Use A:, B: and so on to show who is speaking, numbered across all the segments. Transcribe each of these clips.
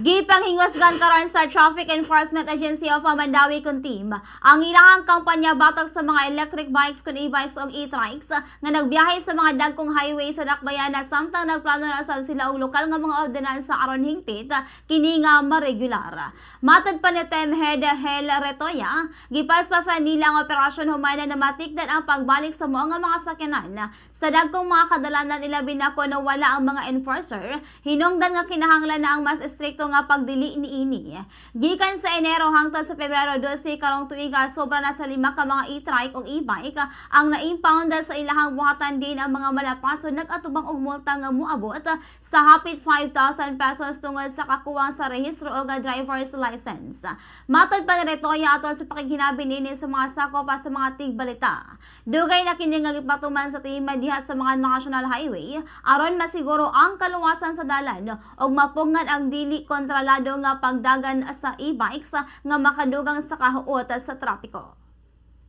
A: Gipanghingusgan karon sa Traffic Enforcement Agency of Mandaue kon TEAM ang ilahang kampanya batok sa mga electric bikes kun e-bikes og e-trikes nga nagbiyahe sa mga dagkong highway sa dakbayan na samtang nagplano na usab sila og lokal nga mga ordinansa aron hingpit kini nga maregular. Matod pa ni TEM Head Hel Retoya, gipaspasan nila ang operasyon human na matikdan ang pagbalik sa mga sakyanan sa dagkong mga kadalanan, ilabi na kon wala ang mga enforcer, hinungdan nga kinahanglan na ang mas estrikto nga pagdili niini. Gikan sa Enero hangtod sa Pebrero 12 karong tuiga, sobra na sa 5 ka mga e-trike o e-bike ang na-impound sa ilahang buhatan din ang mga malapaso nag-atubang og multa nga moabot sa hapit 5,000 pesos tungod sa kakuwang sa rehistro o driver's license. Matod pa ni Retoya atol sa pakighinabi nini sa mga sakop pa sa mga tigbalita, dugay na kini nga gipatuman sa team diha sa mga national highway aron masiguro ang kaluwasan sa dalan ug mapungan ang dili kontrolado nga pagdagan sa e-bikes nga makadugang sa kahuot sa trapiko.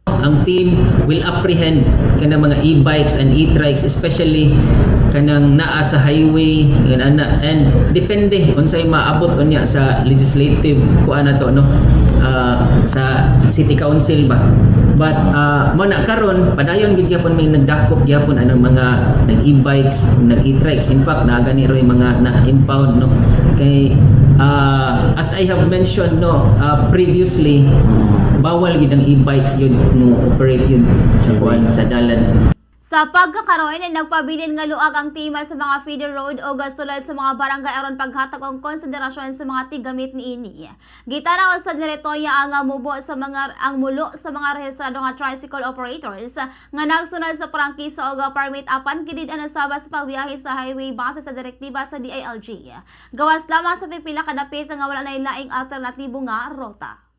B: Ang team will apprehend kanang mga e-bikes and e-trikes, especially kanang naa sa highway ana, and depende unsay maabot unya sa legislative kuan na to, no, sa city council ba. But mo na karon padayon gid gyapon may nagdakop gyapon anang mga nag e-bikes, nag e-trikes. In fact, naa gani roy mga na impound, no, kay as I have mentioned, no, previously, bawal gid ang e-bikes yun mo operate yun sa kuan, sa dalan.
A: Sa pagkakaroon ay nagpabilin nga luag ang tema sa mga feeder road o sulod sa mga barangay aron paghatag og konsiderasyon sa mga tigamit niini. Gitanaw usab ni Retoya ang mubo sa mga ang mulo sa mga rehistrado nga tricycle operators nga nagsunod sa prangkisa og permit apan kini ang usaba sa pagbiyahe sa highway base sa direktiba sa DILG. Gawas lamang sa pipila ka dapit nga wala na laing alternatibo nga rota.